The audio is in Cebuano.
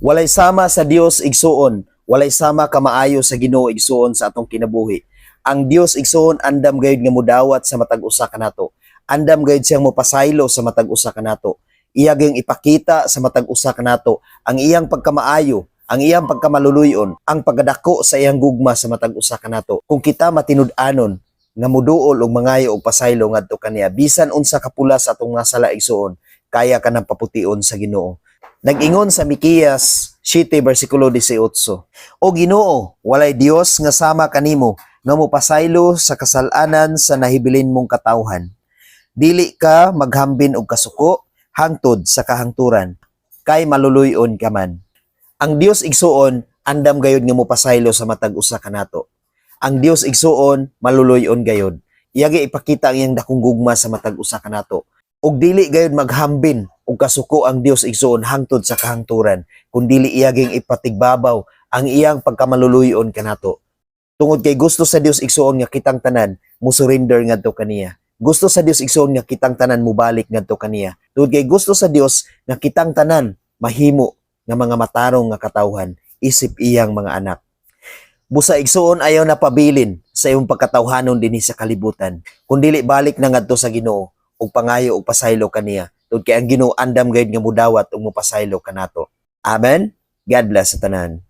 Walay sama sa Dios, igsuon, walay sama kamaayo sa Ginoo, igsuon, sa atong kinabuhi. Ang Dios, igsuon, andam gayud nga mudawat sa matag usa kanato. Andam gayud siyang mopasaylo sa matag usa kanato. Iya gyud ipakita sa matag usa kanato ang iyang pagkamaayo, ang iyang pagkamaluluyon, ang pagkadako sa iyang gugma sa matag usa kanato. Kung kita matinud-anon nga muduol og mangayo og pasaylo ngadto kaniya, bisan unsa kapula sa atong nga sala, igsuon, kaya kanang papution sa Ginoo. Nag-ingon sa Mikeyas 7 versikulo 18, "O Ginoo, walay Dios nga sama kanimo nga mopasaylo sa kasalanan sa nahibilin mong katawhan. Dili ka maghambin og kasuko hangtod sa kahangturan, kay maluluy-on ka man." Ang Dios, igsuon, andam gayud nga mopasaylo sa matag usa kanato. Ang Dios, igsuon, maluluy-on gayud. Iya ipakita ang iyang dakong gugma sa matag usa kanato. Ug dili gayud maghambin og kasuko ang Dios, igsuon, hangtod sa kahangturan, kun dili iya ging ipatigbabaw ang iyang pagkamaluluy-on kanato. Tungod kay gusto sa Dios, igsuon, nga kitang tanan mo surrender ngadto kaniya. Gusto sa Dios, igsuon, nga kitang tanan mobalik ngadto kaniya. Tungod kay gusto sa Dios nga kitang tanan mahimo nga mga matarong nga katawhan isip iyang mga anak. Busa, igsuon, ayaw na pabilin sa imong pagkatawhanon dinhi sa kalibutan. Kun dili balik na ngadto sa Ginoo ug pangayo og pasaylo kaniya. Tungod kay ang Ginoo andam gayud nga mudawat ug mopasaylo kanato. Amen. God bless sa tanan.